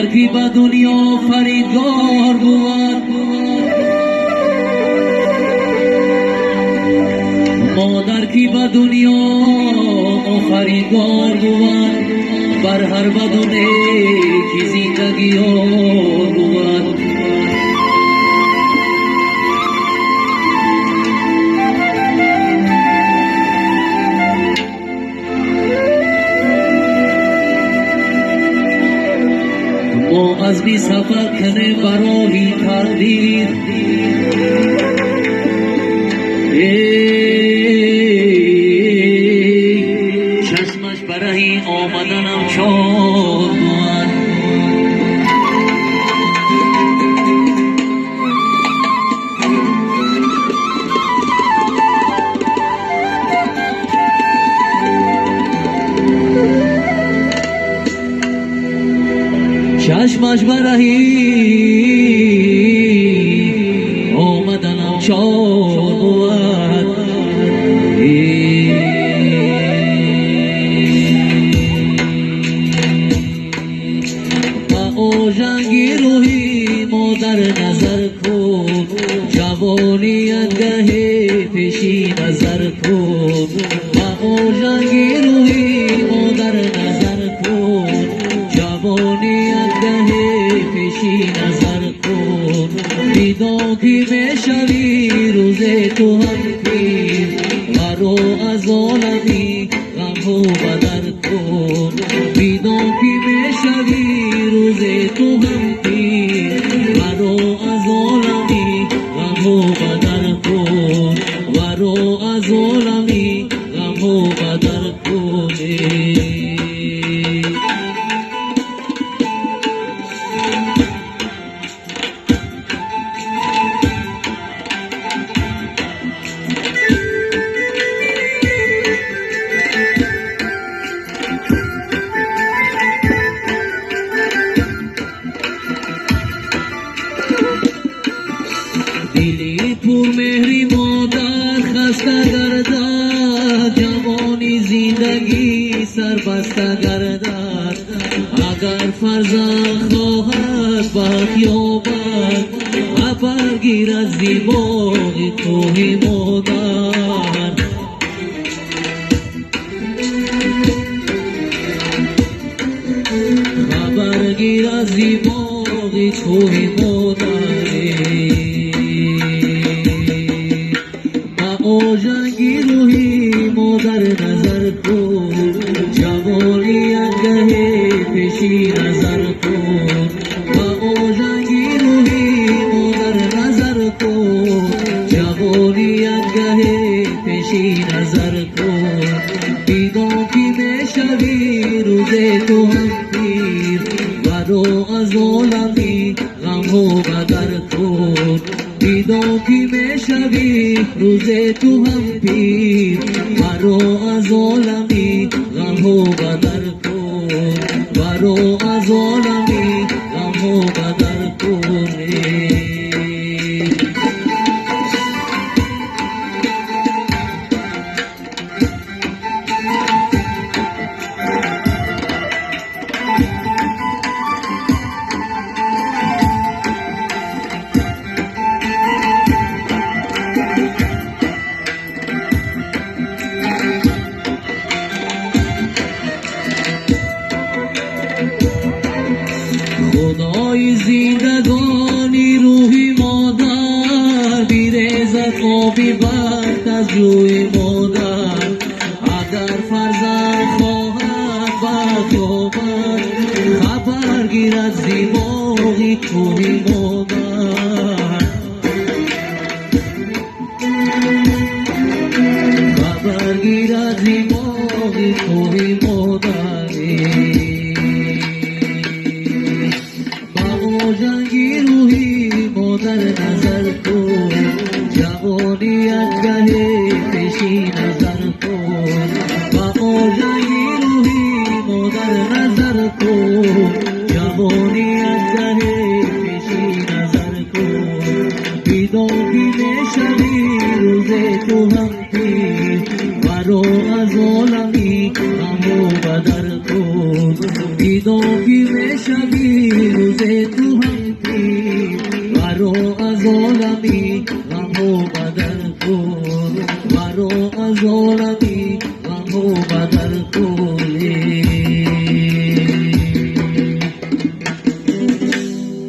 Модар ки ба дунё фаридгор буд, модар ки ба дунё офаридгор буд, бар ҳар баду неки зиндагӣ ёр буд. Мо аз би сафар кунем барои тақдир, чашмаш барои омаданам чор буд. Чашмаш барои омаданам чор буд. Ба ожанги рӯҳи модар назар кун, ҷавоният гаҳе пеши назар кун. Ба ожанги рӯҳи модар назар кун, ҷавоният гаҳе пеши назар кун. Бидон ки мешавӣ рӯзе ту ҳам пир, маро аз олами ғамҳо бадар кун. Бидон ки мешавӣ рӯзе ту ҳам пир, маро аз олами ғамҳо бадар кун. Маро аз олами ғамҳо бадар кун. Дили пурмеҳри модар хаста гардад, ҷавони зиндагӣ сарбаста гардад. Агар фарзанд хоҳад бахт ёбад, хабар гирад зи боғи кӯҳи модар. Хабар гирад зи боғи кӯҳи модар. Ба ожанги рӯҳи модар назар кун, ҷавоният гаҳе пеши назар кун. Ба ожанги рӯҳи модар назар кун, ҷавоният гаҳе пеши назар кун. Бидон ки мешавӣ рӯзе ту ҳам пир, маро аз олами ғамҳо бадар кун. Бидон ки мешавӣ рӯзе ту ҳам пир, маро аз олами ғамҳо бадар кун. Маро аз олами ғамҳо бадар кун. Худои зиндагони рӯҳи модар, бирезад оби бахт аз ҷӯи модар. Агар фарзанд хоҳад бахт ёбад, хабар гирад зи боғи кӯҳи модар. Хабар гирад зи боғи кӯҳи модар. Ба ожанги рӯҳи модар назар кун, ҷавоният гаҳе пеши назар кун. Ба ожанги рӯҳи модар назар кун, ҷавоният гаҳе пеши назар кун. Бидон ки мешавӣ рӯзе ту ҳам пир, маро аз олами ғаму бадар кун. Бидон ки мешавӣ рӯзе ту ҳам пир, маро аз олами ғаму бадар кун, маро аз олами ғаму бадар кун.